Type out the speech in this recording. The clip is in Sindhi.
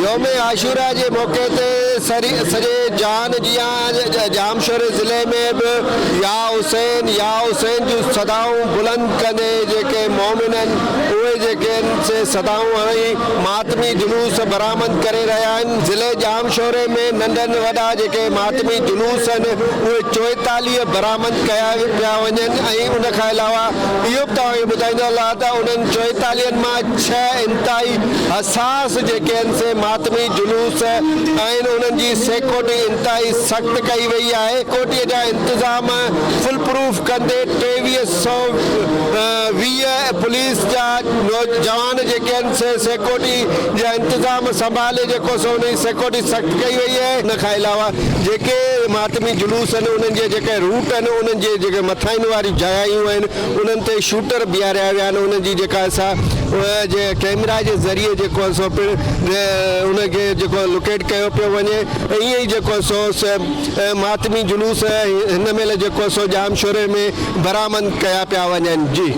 يوم عاشورا جي موقعي تي سڄي جهان جيان ڄامشوري ضلعي ۾ به يا حسين يا حسين جون صدائون بلند ڪندي جيڪي مومن آهن اهي جيڪي آهن سي صدائون هڻي ماتمي جلوس برآمد ڪري رهيا آهن. ضلعي ڄامشوري ۾ ننڍن وڏا جيڪي ماتمي جلوس آهن اهي 44 برآمد ڪيا پيا وڃن ۽ ان کان علاوه اهو به توهان کي ٻڌائيندو هلان ته انهن چوئيتاليهن مان ڇهه انتهائي حساس جيڪي آهن سي ماتمي جلوس آهن انهن جي سيڪورٽي انتهائي سخت ڪئي وئي آهي. سيڪورٽي جا انتظام فل پروف ڪندي 2320 پوليس جا جوان جيڪي آهن سي سيڪورٽي جا انتظام سنڀالي جيڪو سو انهن جي سيڪورٽي سخت ڪئي وئي آهي. ان کان علاوه جيڪي ماتمي جلوس آهن انهن جي جيڪي روٽ آهن انهن جي جيڪي مٿاهين واريون جايون آهن انهن تي شوٽر بيهاريا ويا آهن انهن جي جيڪا سا جي ڪئميرا جي ذريعي جيڪو سو پڻ ان کي جيڪو لوڪيٽ ڪيو پيو وڃي ائين ئي جيڪو سو ماتمي جلوس هن مهل جيڪو سو ڄامشوري ۾ برآمد ڪيا پيا وڃن جي.